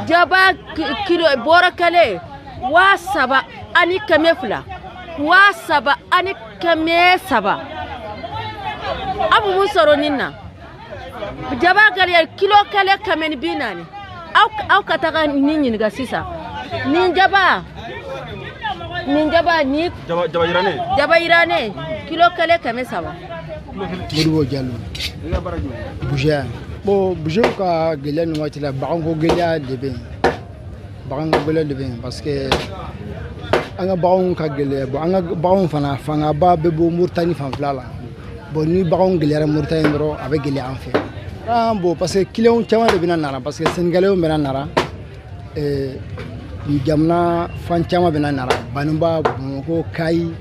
Jaba kilo bɔrɔ kelen 3200, 3300. An bɛ mun sɔrɔ nin na? Jaba gɛlɛya, kilo kelen 140. Aw ka taga nin ɲininka sisan. Nin jaba, nin jaba ni jaba yiranen. Jaba yiranen, kilo kelen 300. Modibo Jalo. I ka baara jumɛn? Boucher. Bon, boucher ka gɛlɛya nin waati la, baganko gɛlɛya de bɛ yen. Baganko gɛlɛya de bɛ yen parce que an ka baganw ka gɛlɛya. Bon, an ka baganw fana fangaba bɛ bɔ Moritani fanfɛla la. Bon, ni baganw gɛlɛyara Moritani dɔrɔn, a bɛ gɛlɛya an fɛ. Ah bon, parce que clients caman de bɛna Nara, parce que Sénégalais bɛna Nara, jamana fan caman bɛna Nara, Banuba, Bamakɔ, Kayi.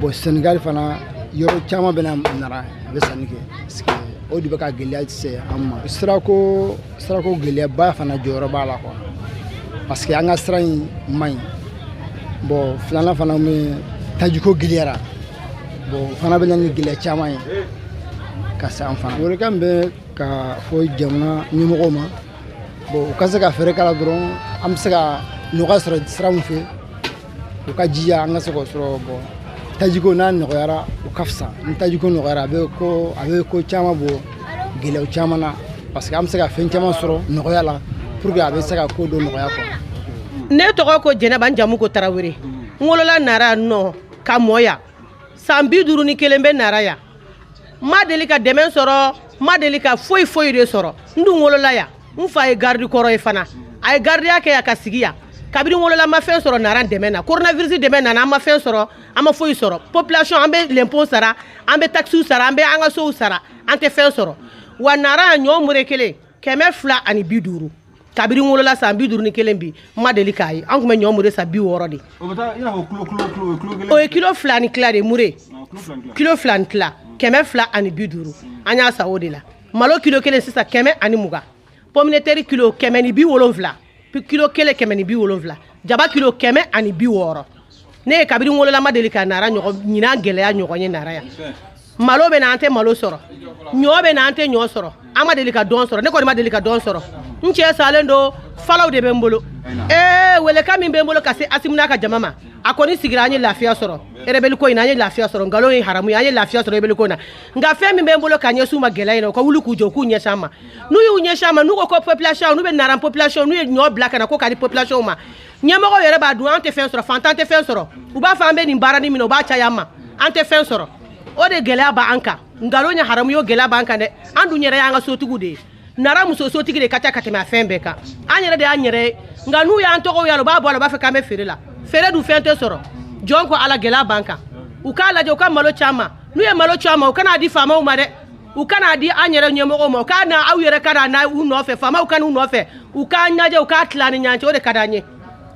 Bon, Sénégal fana yɔrɔ caman bɛna Nara, a bɛ sanni kɛ, parce que o de bɛ ka gɛlɛya se an ma. Sirako gɛlɛyaba fana jɔyɔrɔ b'a la quoi, parce que an ka sira in man ɲi. Bon, filanan fana min, tajiko gɛlɛyara. Bon, o fana bɛ na ni gɛlɛya caman ye ka se an fana. Welekan min bɛ ka fɔ jamana ɲɛmɔgɔw ma, bon, u ka se ka fɛɛrɛ k'a la dɔrɔn, an bɛ se ka nɔgɔya sɔrɔ sira min fɛ, u ka jija an ka se k'o sɔrɔ. Bon, tajiko n'a nɔgɔyara, o ka fisa. Ni tajiko nɔgɔyara, a bɛ ko caman bɔ gɛlɛya caman na, parce que an bɛ se ka fɛn caman sɔrɔ nɔgɔya la pour que a bɛ se ka ko dɔ nɔgɔya quoi. Ne tɔgɔ ko Jɛnɛba, n jamu ko Tarawele. N wolola Nara yan nɔ ka mɔ yan. San 51 bɛ Nara yan. N ma deli ka dɛmɛ sɔrɔ, n ma deli ka foyi foyi de sɔrɔ. N dun wolola yan. N fa ye garde kɔrɔ ye fana, a ye gardiya kɛ yan ka sigi yan. Kabini n wolola, n ma fɛn sɔrɔ Nara dɛmɛ na. Coronavirus dɛmɛ nana, an ma fɛn sɔrɔ, an ma foyi sɔrɔ. Population, an bɛ l'impôt sara, an bɛ taxes sara, an bɛ an ka sow sara, an tɛ fɛn sɔrɔ. Wa Nara yan, ɲɔ mure kelen 250. Kabini n wolola san 51 bi, n ma deli k'a ye. An tun bɛ ɲɔ mure san 60 de. O bɛ taa i n'a fɔ kilo kelen? O ye kilo fila ni tila de mure. Ah, kilo fila ni tila. Kilo fila ni tila, 250, an y'a san o de la. Malo kilo kelen sisan 120, pomme de terre kilo 170, kilo kelen 170, jaba kilo 160. Ne ye kabini n wolola, ma deli ka Nara ɲɔgɔn ɲinan gɛlɛya ɲɔgɔn ye Nara yan. Malo bɛ na, an tɛ malo sɔrɔ. Ɲɔ bɛ na, an tɛ ɲɔ sɔrɔ. An ma deli ka dɔn sɔrɔ. Ne kɔni ma deli ka dɔn sɔrɔ. N cɛ salen don, falaw de bɛ n bolo. Ee, welekan min bɛ n bolo ka se Asimu n'a ka jama ma, a kɔni sigira, an ye lafiya sɔrɔ rebelle ko in na, an ye lafiya sɔrɔ. Nkalon ye haramu ye, an ye lafiya sɔrɔ rebelle ko in na. Nka fɛn min bɛ n bolo ka ɲɛsin u ma gɛlɛya in na, u ka wuli k'u jɔ, u k'u ɲɛsin an ma. N'u y'u ɲɛsin an ma, n'u ko ko population, n'u bɛ Nara population, n'u ye ɲɔ bila ka na ko k'a di population ma, ɲɛmɔgɔw yɛrɛ b'a dun, an tɛ fɛn sɔrɔ, fantan tɛ fɛn sɔrɔ. U b'a fɔ an bɛ nin baara ni min na, u b'a caya an ma, an tɛ fɛn sɔrɔ. O de gɛlɛya b'an kan. Nkalon ye haramu ye, o gɛlɛya b'an kan dɛ. An dun yɛrɛ y'an ka sotigiw de ye. Nara muso sotigi de ka ca ka tɛmɛ a fɛn bɛɛ kan. An yɛrɛ de y'an yɛrɛ ye, nka n'u y'an tɔgɔw y'a la, u b'a bɔ a la, u b'a fɔ k'an bɛ feere la. Feere dun, fɛn tɛ sɔrɔ. Jɔn ko Ala, gɛlɛya b'an kan. U k'a lajɛ, u ka malo caman. N'u ye malo caman, u kan'a di faamaw ma dɛ, u kan'a di an yɛrɛ ɲɛmɔgɔw ma, u k'a na aw yɛrɛ ka na n'a u nɔfɛ, faamaw ka n'u nɔfɛ, u k'an lajɛ, u k'a tila ni ɲɔgɔn cɛ. O de ka d'an ye.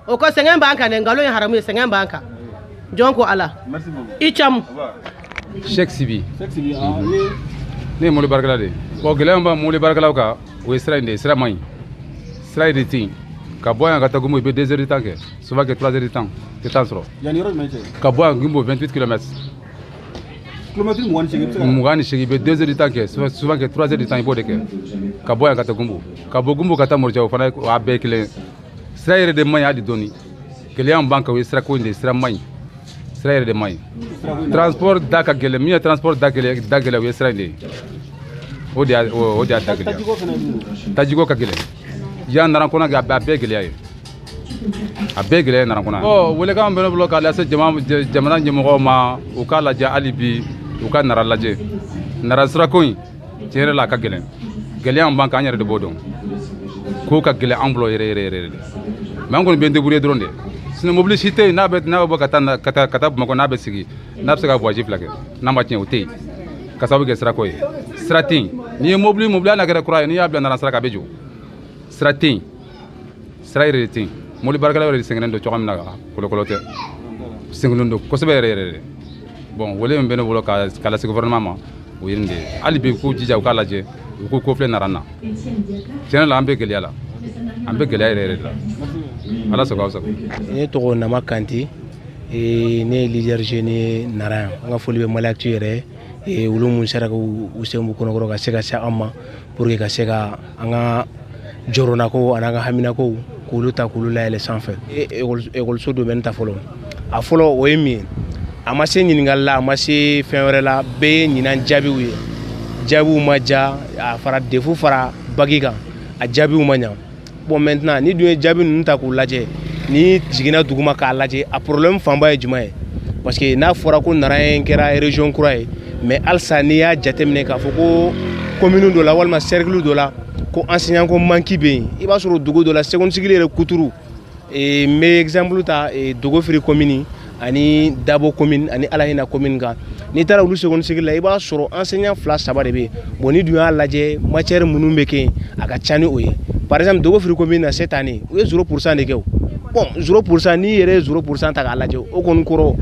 O kɔ, sɛgɛn b'an kan dɛ. Nkalon ye haramu ye, sɛgɛn b'an kan. Jɔn ko Ala. Merci beaucoup. I camu. Cheikh Sibi. Cheikh Sibi, ah, ye. Ne ye mobili baarakɛla de ye. Bon, gɛlɛya min b'a mobili baarakɛlaw kan, o ye sira in de ye. Sira man ɲi, sira de tɛ yen. Ka bɔ yan ka taa Guinbo, i bɛ 2 heures de temps kɛ, souvent kɛ 3 heures de temps, tɛ temps sɔrɔ. Yan ni yɔrɔ jumɛn cɛ? Ka bɔ yan Guinbo, 28 kilomètres. Kilomɛtiri 28, i bɛ se ka 28, i bɛ 2 heures de temps kɛ, souvent kɛ 3 heures de temps, i b'o de kɛ ka bɔ yan ka taa Guinbo. Ka bɔ Guinbo ka taa Morija, o fana o a bɛɛ ye kelen ye. Sira yɛrɛ de man ɲi hali dɔɔni. Gɛlɛya min b'an kan, o ye sirako in de ye. Sira man ɲi, sira yɛrɛ de man ɲi. Transport da ka gɛlɛn. Min ye transport da gɛlɛn, da gɛlɛn, o ye sira in de ye. O de y'a da gɛlɛya. Tajiko fana ye min ye? Tajiko ka gɛlɛn yan Narankɔnɔ. A bɛɛ gɛlɛya ye, a bɛɛ gɛlɛya ye Narankɔnɔ. Bon, welekan bɛ ne bolo k'a lase jamana ɲɛmɔgɔw ma, u k'a lajɛ hali bi, u ka Nara lajɛ. Nara sirako in, tiɲɛ yɛrɛ la, a ka gɛlɛn. Gɛlɛya min b'an kan, an yɛrɛ de b'o dɔn. Ko ka gɛlɛn an bolo yɛrɛ yɛrɛ yɛrɛ de. Mais an kɔni bɛ débrouiller dɔrɔn de. Sinon mobili si tɛ yen n'a bɛ bɔ ka taa Bamakɔ, n'a bɛ sigi, n'a bɛ se ka voyage fila kɛ n'a ma tiɲɛ, o tɛ yen, ka sababu kɛ sirako ye. Sira tɛ yen. N'i ye mobili, hali n'a kɛra kura ye, n'i y'a bila Nara sira kan, a bɛ jɔ. Sira tɛ yen, sira yɛrɛ de tɛ yen. Mobili baarakɛlaw yɛrɛ de sɛgɛnnen don cogoya min na, kɔlɔkɔlɔ tɛ, sɛgɛnnen don kosɛbɛ yɛrɛ yɛrɛ de. Bon, wele min bɛ ne bolo ka lase gouvernement ma, o ye nin de ye. Hali bi, k'u jija, u k'a lajɛ, u k'u ko filɛ Nara na. Tiɲɛ la, an bɛ gɛlɛya la, an bɛ gɛlɛya yɛrɛ yɛrɛ de la. Ala sago, aw sago. Ne tɔgɔ Nama Kante. Ne ye leader jeune ye Nara yan. An ka foli bɛ Mali Actu yɛrɛ ye, olu mun sera k'u sen b'u kɔnɔkɔrɔ ka se ka se an ma pour que ka se ka an ka jɔrɔnako ani an ka haminakow k'olu ta k'olu layɛlɛ sanfɛ. Ekɔliso domaine ta fɔlɔ, a fɔlɔ o ye min ye, a ma se ɲininkali la, a ma se fɛn wɛrɛ la, bɛɛ ye ɲinan jaabiw ye. Jaabiw ma ja, a fara defu fara bagi kan, a jaabiw ma ɲa. Bon, maintenant ni dun ye jaabi ninnu ta k'u lajɛ, ni jiginna duguma k'a lajɛ, a problème fanba ye jumɛn ye? Parce que n'a fɔra ko Nara kɛra région kura ye, mais halisa n'i y'a jateminɛ k'a fɔ ko commune dɔ la walima cercle dɔ la ko enseignant ko manque bɛ yen, i b'a sɔrɔ dugu dɔ la seconde cycle yɛrɛ kuturu. N bɛ exemple ta Dogofiri commune ani Dabo commune ani Alahina commune kan. N'i taara olu seconde cycle la, i b'a sɔrɔ enseignant 2 3 de bɛ yen. Bon, ni dun y'a lajɛ, matière minnu bɛ kɛ yen, a ka ca ni o ye. Par exemple, Dogofiri commune na, cette année u ye 0% de kɛ. O bon, 0%, n'i yɛrɛ ye 0% ta k'a lajɛ, o kɔni kɔrɔ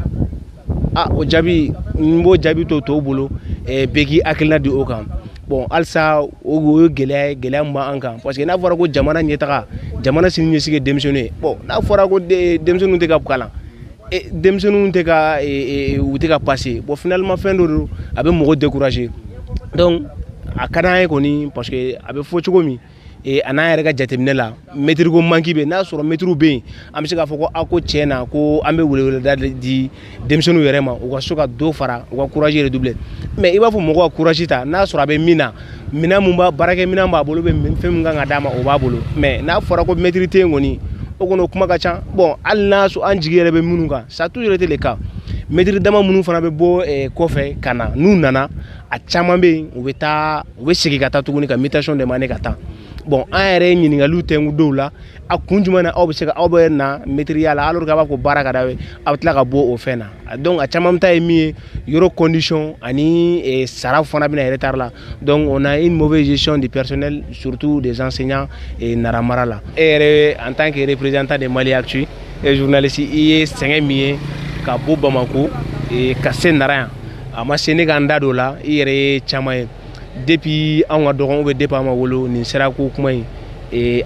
a o jaabi, n b'o jaabi to tɔw bolo, bɛɛ k'i hakilina di o kan. Bon, halisa o ye gɛlɛya ye, gɛlɛya min b'an kan, parce que n'a fɔra ko jamana ɲɛtaga, jamana sini ɲɛsigi ye denmisɛnnin ye. Bon, n'a fɔra ko denmisɛnninw tɛ ka kalan, denmisɛnninw tɛ ka u tɛ ka passer, bon, finalement fɛn dɔ don a bɛ mɔgɔ décourager. Donc a ka d'an ye kɔni, parce que a bɛ fɔ cogo min, a n'an yɛrɛ ka jateminɛ la, mɛtiri ko manque bɛ yen. N'a sɔrɔ mɛtiriw bɛ yen, an bɛ se k'a fɔ ko a ko tiɲɛ na ko an bɛ weleweleda di denmisɛnninw yɛrɛ ma, u ka se ka dɔ fara u ka courage redoubler. Mais i b'a fɔ mɔgɔw ka courage ta, n'a sɔrɔ a bɛ min na, minɛn mun b'a baarakɛ minɛn b'a bolo, bɛ fɛn min kan ka d'a ma, o b'a bolo. Mais n'a fɔra ko mɛtiri tɛ yen kɔni, o kɔni o kuma ka ca. Bon, hali n'a sɔrɔ an jigi yɛrɛ bɛ minnu kan, ça a toujours été le cas. Mɛtiri dama minnu fana bɛ bɔ kɔfɛ ka na, n'u nana, a caman bɛ yen, u bɛ taa, u bɛ segin ka taa tuguni ka mutation demander ka taa. Bon, an yɛrɛ ye ɲininkaliw tɛnku dɔw la, a kun jumɛn na aw bɛ se ka aw bɛ na mɛtiriya la, alors que a b'a fɔ baara ka d'aw ye, aw bɛ tila ka bɔ o fɛn na? Donc a caman ta ye min ye, yɔrɔ condition ani sara fana bɛna retard la. Donc on a une mauvaise gestion du personnel, surtout des enseignants Nara mara la. E yɛrɛ, en tant que représentant de Mali Actu et journaliste, i ye sɛgɛn min ye ka bɔ Bamako ka se Nara yan, a ma se ne ka n da don o la. I yɛrɛ ye caman ye depuis anw ka dɔgɔn ou depuis an ma wolo, nin sirako kuma in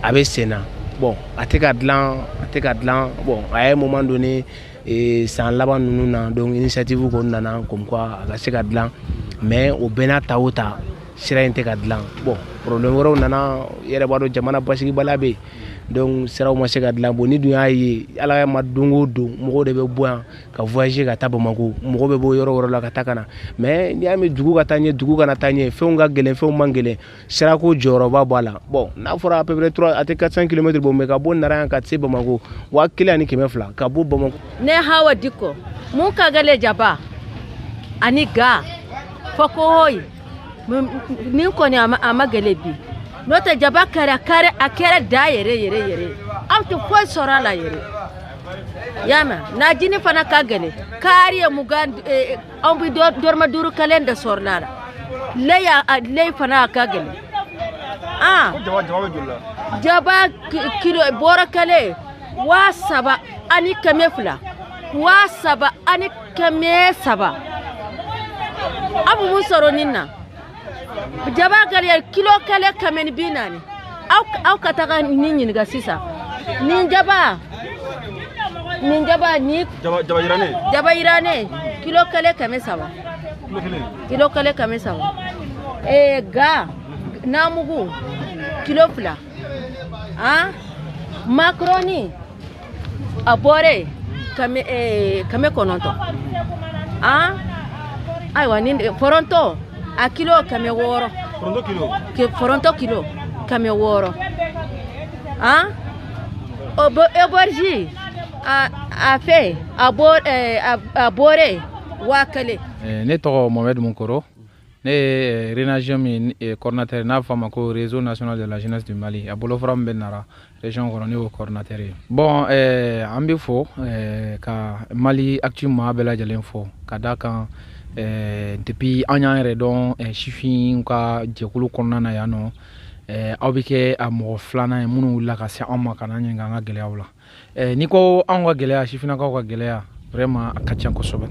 a bɛ sen na. Bon, a tɛ ka dilan, a tɛ ka dilan. Bon, à un moment donné, san laban ninnu na, donc initiative kɔni nana comme quoi a ka se ka dilan, mais o bɛɛ n'a ta o ta, sira in tɛ ka dilan. Bon, problème wɛrɛw nana, i yɛrɛ b'a dɔn jamana basigibaliya bɛ yen, donc siraw ma se ka dilan. Bon, ni dun y'a ye, ala ma, don o don mɔgɔw de bɛ bɔ yan ka voyager ka taa Bamako, mɔgɔ bɛ bɔ yɔrɔ wɛrɛ la ka taa ka na. Mais n'i y'a mɛn dugu ka taa ɲɛ, dugu kana taa ɲɛ, fɛnw ka gɛlɛn, fɛnw man gɛlɛn, sirako jɔyɔrɔba b'a la. Bon, n'a fɔra à peu près 3, a tɛ 400 km bɔ, mais ka bɔ Nara yan ka se Bamako, 1200, ka bɔ Bamako. Ne Hawa Diko, mun ka gɛlɛn, jaba ani ga fɔ ko hoyi nin kɔni a ma gɛlɛn bi, n'o tɛ jaba kɛra kare, a kɛra da yɛrɛ yɛrɛ yɛrɛ, aw tɛ foyi sɔrɔ a la yɛrɛ. Y'a mɛn, najini fana ka gɛlɛn, kaari ye 20, anw bɛ dɔrɔmɛ 5 kelen de sɔrɔ la lɛ, lɛ fana a ka gɛlɛn. Ah, jaba kilo bɔrɔ kelen 3200, 3300. Aw bɛ mun sɔrɔ nin na? Jaba gɛlɛya, kilo kelen 140. Aw ka taga nin ɲininka sisan, nin jaba, nin jaba ni jaba yiranen. Jaba yiranen, kilo kelen 300. Kilo kelen. Kilo kelen 300. Ga namugu kilo 2, ah, macaroni a bɔre 900. Ah, ayiwa, nin foronto a kilo 600. Foronto kilo. Foronto kilo 600. Ah, aubergine a fɛ a a bɔre 1000. Ne tɔgɔ Mohamed Munkoro, ne ye RENAJEUNES min coordinateur, n'a fɔ a ma ko Réseau national de la jeunesse du Mali, a bolofara min bɛ Nara région kɔnɔ, ne y'o coordinateur ye. Bon, an bɛ fo ka Mali Actu maa bɛɛ lajɛlen fo ka da kan. Depuis an y'an yɛrɛ dɔn sifin ka jɛkulu kɔnɔna na yan nɔ, aw bɛ kɛ a mɔgɔ filanan ye minnu wulila ka se anw ma ka n'an ɲininka an ka gɛlɛyaw la. N'i ko anw ka gɛlɛya, sifinnakaw ka gɛlɛya, vraiment a ka ca kosɛbɛ,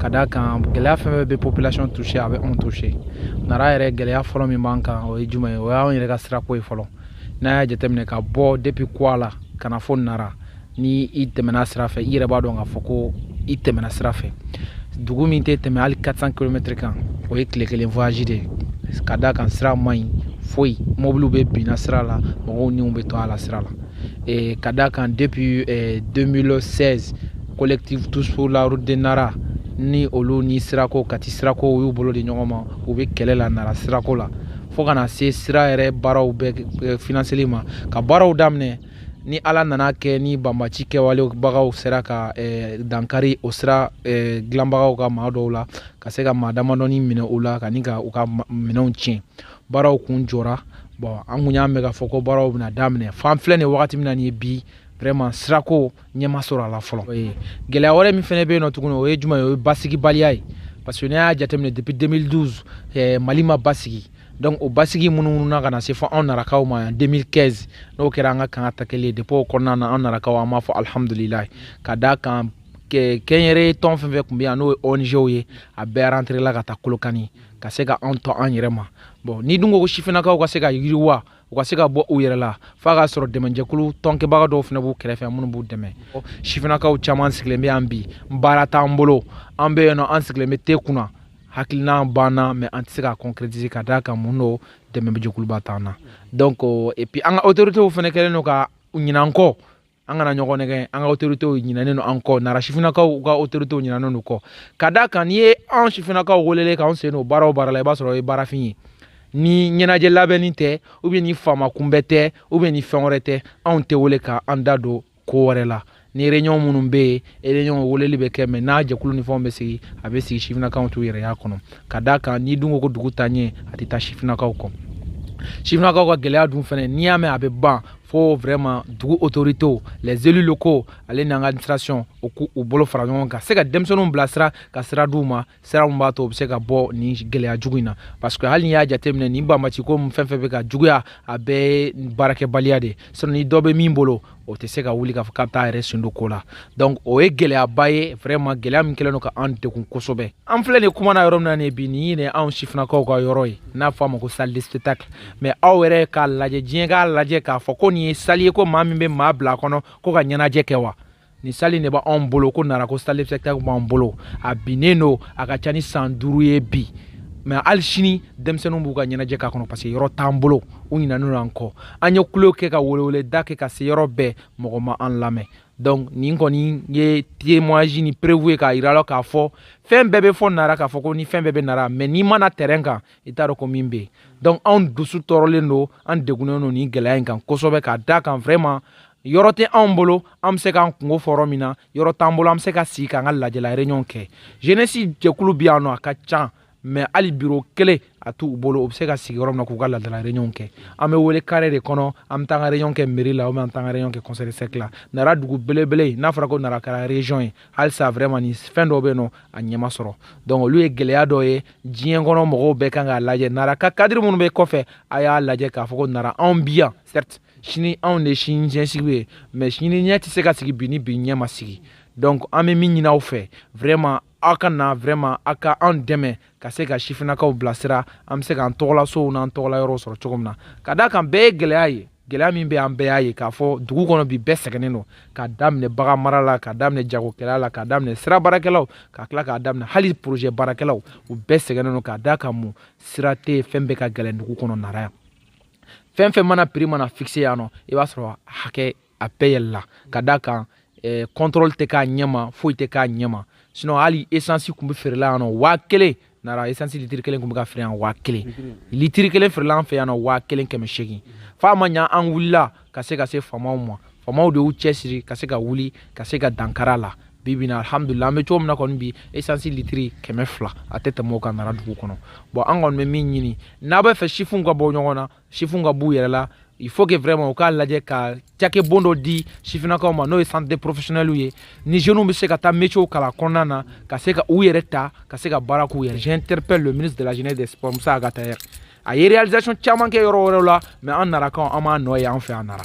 ka d'a kan gɛlɛya fɛn fɛn bɛ population touché, a bɛ anw touché. Nara yɛrɛ, gɛlɛya fɔlɔ min b'an kan, o ye jumɛn ye? O y'anw yɛrɛ ka sirako ye fɔlɔ. N'a y'a jateminɛ ka bɔ depuis Kuala ka na fo Nara, ni i tɛmɛna sira fɛ, i yɛrɛ b'a dɔn k'a fɔ ko i tɛmɛna sira fɛ. Dugu min tɛ tɛmɛ hali 400 km kan, o ye tile kelen voyage de ye, ka d'a kan sira man ɲi. Foyi, mobiliw bɛ binna sira la, mɔgɔw niw bɛ to a la sira la. Ka d'a kan, depuis 2016, collectif Tous pour la route de Nara ni olu ni sirako, Kati sirako, u y'u bolo di ɲɔgɔn ma, u bɛ kɛlɛ la Nara sirako la, fo ka na se sira yɛrɛ baaraw bɛɛ financeli ma, ka baaraw daminɛ. Ni Ala nana kɛ, ni banbaci kɛwalebagaw sera ka dankari o sira dilanbagaw ka maa dɔw la, ka se ka maa damadɔni minɛ u la, ka ni ka u ka minɛnw tiɲɛ, baaraw kun jɔra. Bon, an kun y'a mɛn k'a fɔ ko baaraw bɛna daminɛ, fo an filɛ nin wagati min na nin ye bi, vraiment sirako ɲɛ ma sɔrɔ a la fɔlɔ. Gɛlɛya wɛrɛ min fɛnɛ bɛ yen nɔ tuguni, o ye jumɛn ye? O ye basigibaliya ye, parce que n'i y'a jateminɛ, depuis 2012 Mali ma basigi. Donc o basigi munumunu ka na se fɔ anw Narakaw ma yan 2015, n'o kɛra an ka kan ka ta kelen ye. Depuis o kɔnɔna na, an Narakaw, an b'a fɔ alihamudulilayi, ka d'a kan kɛnyɛrɛye tɔn fɛn fɛn tun bɛ yan, n'o ye ONG ye, a bɛɛ rentré la ka taa Kolokani, ka se ka anw to an yɛrɛ ma. Bon, ni dun ko ko sifinnakaw ka se ka yiriwa, u ka se ka bɔ u yɛrɛ la, f'a ka sɔrɔ dɛmɛjɛkulu tɔnkɛbaga dɔw fana b'u kɛrɛfɛ minnu b'u dɛmɛ. Sifinnakaw caman sigilen bɛ yan bi, baara t'an bolo, an bɛ yen nɔ, an sigilen bɛ te kunna, hakilina banna, mais an tɛ se k'a concrétiser, ka d'a kan mun don? Dɛmɛjɛkuluba t'an na. Donc et puis an ka autorités fana kɛlen don ka ɲinɛ an kɔ. An kana ɲɔgɔn nɛgɛ, an ka autorités ɲinɛnen don an kɔ. Nara sifinnakaw ka autorités ɲinɛnen don kɔ, ka d'a kan n'i ye an sifinnakaw welele k'an sen don baara o baara la, i b'a sɔrɔ o ye baarafin ye. Ni ɲɛnajɛ labɛnni tɛ, ou bien ni faama kunbɛ tɛ, ou bien ni fɛn wɛrɛ tɛ, anw tɛ wele k'an da don ko wɛrɛ la. Ni réunion minnu bɛ yen, réunion weleli bɛ kɛ, mais n'a jɛkulu ni fɛnw bɛ sigi, a bɛ sigi, sifinnakaw t'u yɛrɛ y'a kɔnɔ, ka d'a kan n'i dun ko ko dugu taa ɲɛ, a tɛ taa sifinnakaw kɔ. Sifinnakaw ka gɛlɛya dun fɛnɛ, n'i y'a mɛn a bɛ ban, fo vraiment dugu autorités, les élus locaux, ale n'an ka administration, u k'u bolo fara ɲɔgɔn kan, se ka denmisɛnninw bilasira, ka sira d'u ma, sira min b'a to u bɛ se ka bɔ nin gɛlɛya jugu in na. Parce que hali n'i y'a jateminɛ, nin banbaci ko fɛn fɛn bɛ ka juguya, a bɛɛ ye baarakɛbaliya de. Sinon ni dɔ bɛ min bolo, o tɛ se ka wuli k'a fɔ k'a bɛ taa yɛrɛ sen don ko la. Donc o ye gɛlɛyaba ye vraiment, gɛlɛya min kɛlen don ka an degun kosɛbɛ. An filɛ nin kuma na yɔrɔ min na nin ye bi, nin ye anw sifinnakaw ka yɔrɔ ye, n'a fɔ a ma ko salle de spectacle. Mais aw yɛrɛ k'a lajɛ, diɲɛ k'a lajɛ k'a fɔ ko nin ye salle ye, ko maa min bɛ maa bila a kɔnɔ ko ka ɲɛnajɛ kɛ wa? Nin salle de b'anw bolo, ko Nara ko salle de spectacle b'an bolo. A binnen don, a ka ca ni san 5 ye bi, mais hali sini denmisɛnninw b'u ka ɲɛnajɛ k'a kɔnɔ, parce que yɔrɔ t'an bolo, u ɲinɛnen don an kɔ. An ye kulo kɛ, ka weleweleda kɛ ka se yɔrɔ bɛɛ, mɔgɔ ma an lamɛn. Donc nin kɔni ye témoignage ni preuve ye k'a yira la k'a fɔ fɛn bɛɛ bɛ fɔ Nara, k'a fɔ ko ni fɛn bɛɛ bɛ Nara, mais n'i mana terrain kan, i t'a dɔn ko min bɛ yen. Donc anw dusu tɔɔrɔlen don, an degunnen don nin gɛlɛya in kan kosɛbɛ, k'a da kan vraiment yɔrɔ tɛ anw bolo an bɛ se k'an kungo fɔ yɔrɔ min na, yɔrɔ t'an bolo an bɛ se ka sigi k'an ka lajɛla réunion kɛ. Jeunesse jɛkulu bɛ yan nɔ, a ka ca, mais hali bureau kelen a t'u bolo, u bɛ se ka sigi yɔrɔ min na k'u ka ladala réunion kɛ. An bɛ wele carré de kɔnɔ, an bɛ taa an ka réunion kɛ mairie la, ou bien an bɛ taa an ka réunion kɛ conseil de cercle la. Nara dugu belebele, n'a fɔra ko Nara kɛra région ye, halisa vraiment ni fɛn dɔw bɛ yen nɔ, a ɲɛ ma sɔrɔ. Donc olu ye gɛlɛya dɔ ye diɲɛ kɔnɔ, mɔgɔw bɛɛ kan k'a lajɛ. Nara ka cadre minnu bɛ kɔfɛ, a y'a lajɛ k'a fɔ ko Nara anw bi yan, certes sini anw de ye sini ɲɛsigi ye, mais sini ɲɛ tɛ se ka sigi bi ni bi ɲɛ ma sigi. Donc an bɛ min ɲini aw fɛ vraiment, aw ka na vraiment, aw ka an dɛmɛ ka se ka sifinnakaw bilasira, an bɛ se k'an tɔgɔlasow n'an tɔgɔla yɔrɔw sɔrɔ cogo min na. Ka d'a kan bɛɛ ye gɛlɛya ye, gɛlɛya min bɛ an bɛɛ y'a ye k'a fɔ dugu kɔnɔ bi, bɛɛ sɛgɛnnen don, k'a daminɛ bagan mara la, k'a daminɛ jagokɛla la, k'a daminɛ sira baarakɛlaw, ka tila k'a daminɛ hali projet baarakɛlaw, u bɛɛ sɛgɛnnen don, k'a d'a kan mun? Sira tɛ yen, fɛn bɛɛ ka gɛlɛn dugu kɔnɔ Nara yan. Fɛn fɛn mana prix mana fixé yan nɔ, i b'a sɔrɔ hakɛ a bɛɛ yɛlɛla, ka d'a kan contrôle tɛ k'a ɲɛma, foyi tɛ k'a ɲɛma. Sinon hali essence kun bɛ feerela yan nɔ 1000. Nara essence litiri kelen kun bɛ ka feere yan 1000, litiri kelen feerela an fɛ yan nɔ 1800. F'a ma ɲa, an wulila ka se faamaw ma, faamaw de y'u cɛsiri ka se ka wuli ka se ka dankari a la. Bi bi in na, alhamdulilah, an bɛ cogo min na kɔni bi, essence litiri 200, a tɛ tɛmɛ o kan Nara dugu kɔnɔ. Bon, an kɔni bɛ min ɲini, n'a bɛ fɛ sifinw ka bɔ ɲɔgɔn na, sifinw ka b'u yɛrɛ la, il faut que vraiment u k'a lajɛ ka cakɛ bon dɔ di sifinnakaw ma, n'o ye centre professionnel ye, ni jeunes bɛ se ka taa métier kalan kɔnɔna na, ka se ka u yɛrɛ ta, ka se ka baara k'u yɛrɛ. J'interpelle le ministre de la Jeunesse des Sports, Moussa Ag Attaher. A ye réalisation caman kɛ yɔrɔ wɛrɛw la, mais an Narakaw, an m'a nɔ ye an fɛ yan Nara,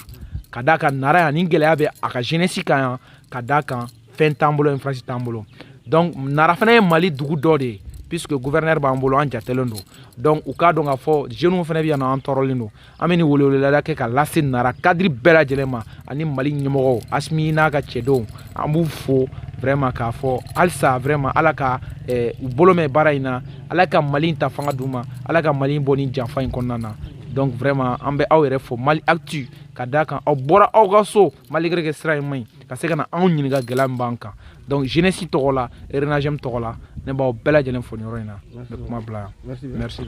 ka d'a kan Nara yan, ni gɛlɛya bɛ a ka jeunesse kan yan, ka d'a kan fɛn t'an bolo, infrastructure t'an bolo. Donc Nara fana ye Mali dugu dɔ de ye, puisque gouverneur b'an bolo, an jatelen don. Donc u k'a dɔn k'a fɔ jeunes fana bɛ yan nɔ, an tɔɔrɔlen don. An bɛ nin weleweleda kɛ ka lase Nara cadre bɛɛ lajɛlen ma, ani Mali ɲɛmɔgɔw, Asimi n'a ka cɛdenw, an b'u fo vraiment, k'a fɔ halisa vraiment Ala ka u bolo mɛn baara in na, Ala ka Mali ta fanga d'u ma, Ala ka Mali bɔ nin janfa in kɔnɔna na. Donc vraiment, an bɛ aw yɛrɛ fo, Mali Actu, ka d'a kan aw bɔra aw ka so malgré que sira in man ɲi, ka se ka na anw ɲininka gɛlɛya min b'an kan. Donc jeunesse tɔgɔ la, Renagem tɔgɔ la, ne b'aw bɛɛ lajɛlen fo nin yɔrɔ in na. N bɛ kuma bila yan. Merci.